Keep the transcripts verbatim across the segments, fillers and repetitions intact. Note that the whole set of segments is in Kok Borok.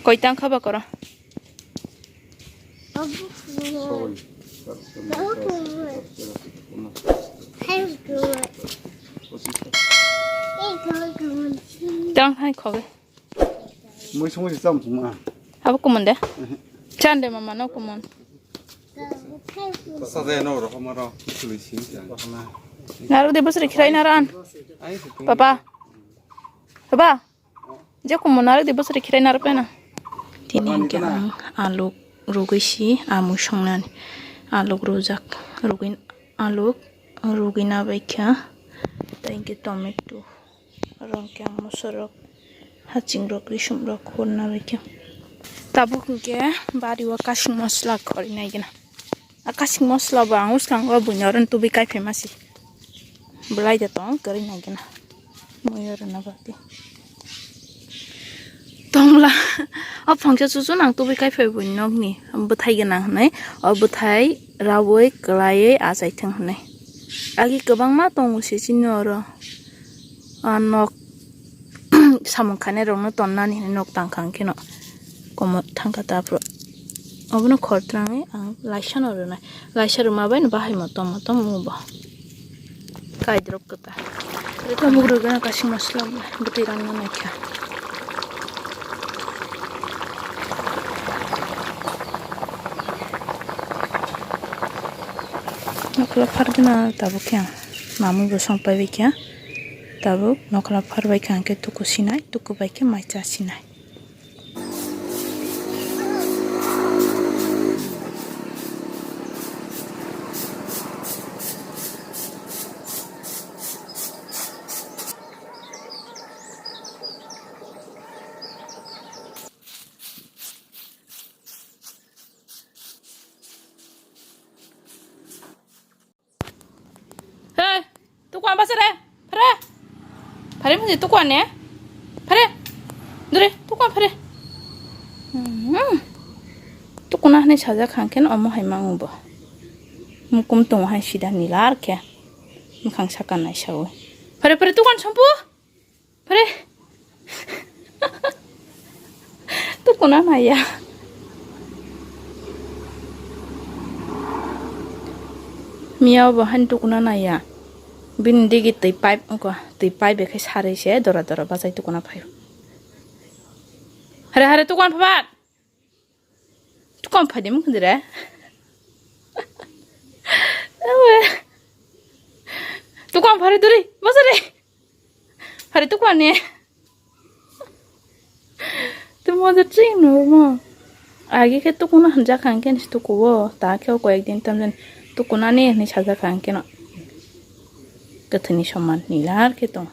Koitang kha ba koro? Tang hai khoge. Mui songwi se cham thwngma. Abo kumun de? Chan de mama no kumun. Sa de no ro ma ro. Sului sing chan. Naruk de bosri khirai naran. Ai se. Papa. Papa. Je kumun naruk de bosri khirai naruk pena. Tini hwnkhe ang aluk rugwi si amui songnani. Aluk rujak. Rugwi aluk rugwi nabai kha. Tai hwnkhe tomato. Oro hwnkhe ang mosorok, hachingrok, risumrok hurna baikhe. Tabuk hwnkhe bari o kasing mosla khori naigena. A kasing mosla bo ang uskango buino oro tubui kaiphai masi. Belai de tong kwrwi naigena. Mui oro na bagwi. Tongla. O phangsa chuchu nang tubui kaiphai buini nokni. Bwthai gwnang hwnwi. O bwthai raui kwlaiwi achaithwng hwnwi. Agi kwbangma tongo se chini oro. Ah, nok samung khainai rokno tonnani hinwi nok tangkha hwnkhe no komot thangkha ta aphuru. Obono khor twrangwi ang laisano rwnai. Laisa rwma bai no bahai motom motom wngo bo. Kaidrop kwtal. Tei tabuk rwgano kasing masla bwtwi rangno naikha. Nokla phargana tabuk khe ang mamwi bo song paibai kha. Tabuk nokla phar bai kha hwnkhe tuku sinai, tuku bai khe mai cha sinai. Hey, tukwan basa re, phare. Phare mungsi tukwan ne? Phare. Dure, tukwan phare. Hmm. Tukuna hwnwi sajak hangkhe omo hai mango bo. Mukum tongo hai sida nilar khe. Mukhang saka naisawi. Phare, phare, tukwan sompu. Phare. Tukuna naiya. Miya bo han tukuna naiya. Bini digi twi pipe wngkha, twi pipe bai khe sarwi se dora dora bachai tukuna phaio. Hare hare tukuna phabat. Tukon phai de mukundre. Tukon phari duri, bosari. Phari tukon ne. Tu moja ching no mo. Agi khe tukuna hanjak hangke ni tukuo, ta khe ko ekdin tamjen tukuna ne ni sajak hangke no. Kathani soman nilar khe tong.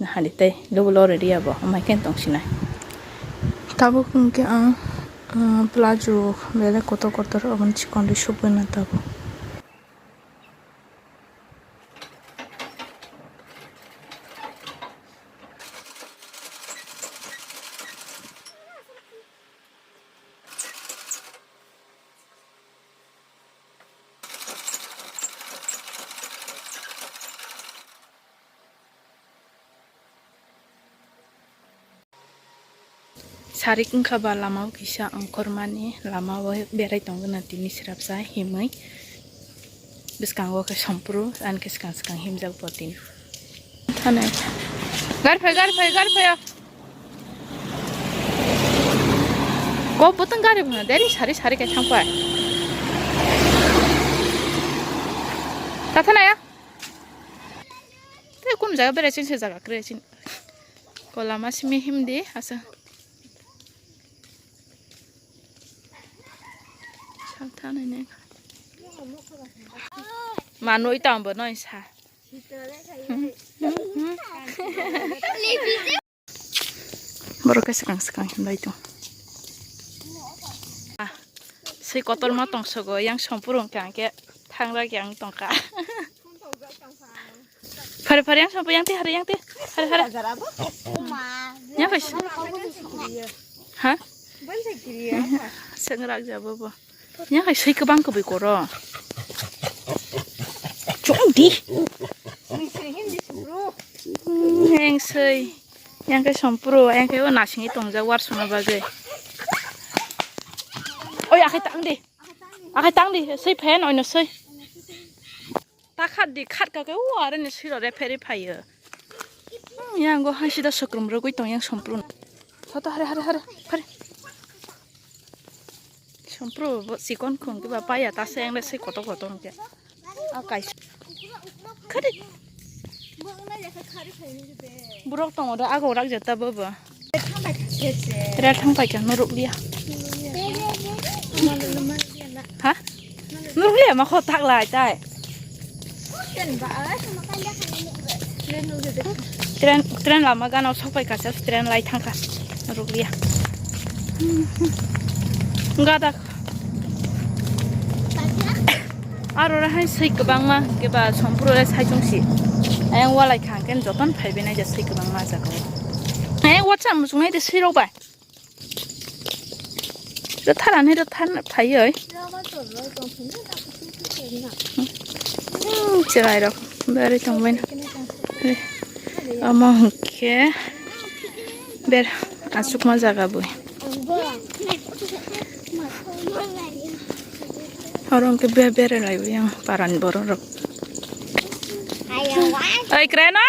Nahali tei lubu lo ready abo, amai khe tong sinai. Tabuk hwnkhe ang, ah, plazo belai kotor kotor aboni chikon ri subui na tabuk. Sarik wngkha ba lama o kisa ongkhormani lama o berai tongo na tini srapsa himwi bwskango khe sompru ani khe swkang swkang himjak bo tini. Thane. Gari phai, gari phai, gari phai. Go butang gari bana deri sari sari khe thangpai. Tatha naya. Tei kun jaga berai chini se jaga kre chini. Ko lama simi himdi asa. Saltha nai nai. Manui tambo noi sa. Borok khe swkang swkang hinlai tong. Ah, sei kotorma tongsogo yang sompurung khe ang khe thangra khe ang tongkha. Phare phare yang sompur yang te hare yang te hare hare. Yang khe. Ha? Sengrak jabo bo. Yang hai sui kwbang kwbwi koro. Chong di. Heng sui. Yang khe sompro, yang khe o nasingwi tongjak war songna bagwi. Oi, akhai tang di. Akhai tang di, swi phen oino swi. Ta khat di, khat ka khe o are ni swi ro re pheri phaio. Hmm, yang go hai sida sokrum rogwi tong yang sompro. Hoto hare, hare, hare, hare. Sompro bo chikon khum kiba paya ta se ang le se koto koto hwnkhe. A kai. Khadi. Borok tongo do ago rak jeta bo bo. Rat thang pai kha norok liya. Ha? Norok liya ma kho tak lai tai. Train, train lama gana sok pai kha, train lai thang kha. Rukliya. Gada. Aro ra hai swi kwbangma, keba sompro re sai chungsi. Ayang walai kha, ken joton phai benai ja swi kwbangma jaga. Ayang WhatsApp muchung nai de swi rok bai. Rwtharani rwthar phaioi. Hmm, chwrairok berwi tongbaino. Omo hwnkhe ber aswkma jaga bui. Oro hwnkhe be-, berai laiwi ang parani borok rok. Oi, Kreno!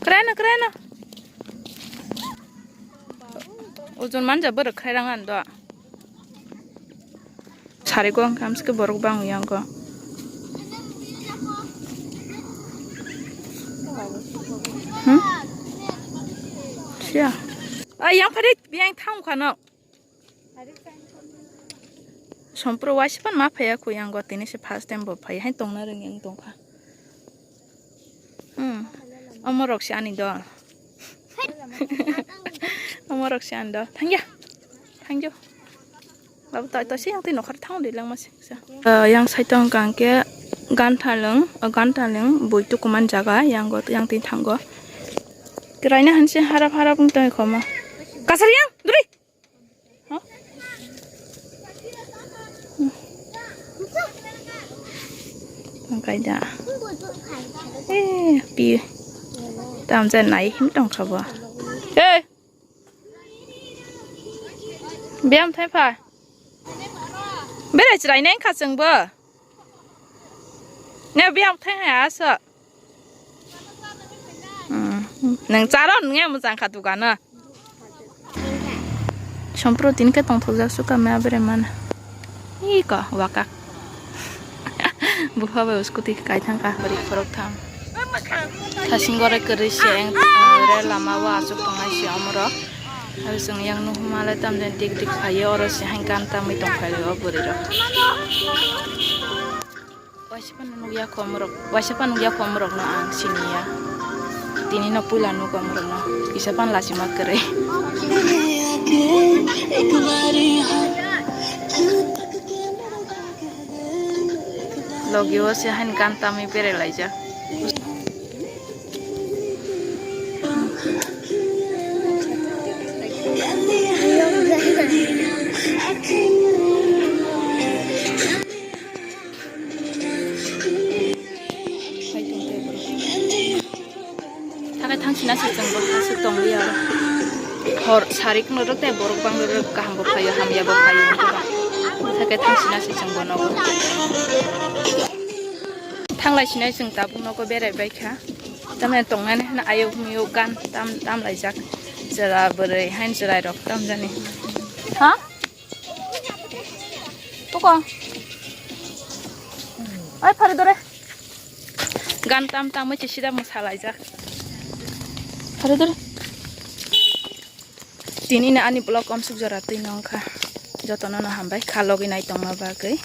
Kreno, kreno. Ojon manja borok khairang an do. Sari ko ang kamske borok bang yang ko. Hmm? Siya. Ay, yang pare, yang thang khano. Sompro waisa pan ma phaiya kho yang go, tini se first time bo phai hai tongna rwngya wng tongkha. Hmm. Omorok se ani dol. Omorok se ani dol. Thangya. Thangyo. Babu tai to se yang twi nokhar thang di langma se. Ah, yang side tong kang ke gan thalung, ah, gan thalung bui tukuman jaga yang go yang twi thango. Kiraina hanse harap harap wng tong khoma. Kasar yang duri. Hah? Ang kaida. Eh, pi. Tam jan nai him tong kha bo. Eh. Biam thai pha. Bere chrai nai kha chwng bo. Ne biam thai ha asa. Hmm. Nang charo nge mujang kha dukano. Sompro tin khe tongthokjak suka me abere mana. Iko waka. Bupha bai scooty kai thangkha bari khorok tham. Thasing gore kwrwi se eng, ah, rel lama o aswk tongnai se omorok. Aro chwng yang nuhuma le tamjani dik dik phaio oro se hain gan tamwi tongphai o bwrwi rok. Waisa phano nukya khomorok, waisa phano nukya khomorokno ang siniya. Tini no puila nugo morokno. Kisa phano lachima kwrwi. Logi o se hain gan tamwi berelaijak. Thakai thangsina se chwng bo aswk tongliya oro. Hor sarik no rwk tei borok bang rwk kaham bo phaio hamya bo phaio wngkhe ba. Thakai thangsina se chwng bo nogo. Thanglai sinai chwng tabuk nogo berai bai kha. Tamni tongnani hwnwi ayuk miyuk gan tam tam laijak. Chwla bwrwi hain chwrai rok tamjani. Ha? Toko. Ai, phari dore. Gan tam tam se sida mwsa laijak. Phari dore. Tini no ani vlog omsuk jora twi nong kha. Jotono no hambai kha logi nai tongma bagwi.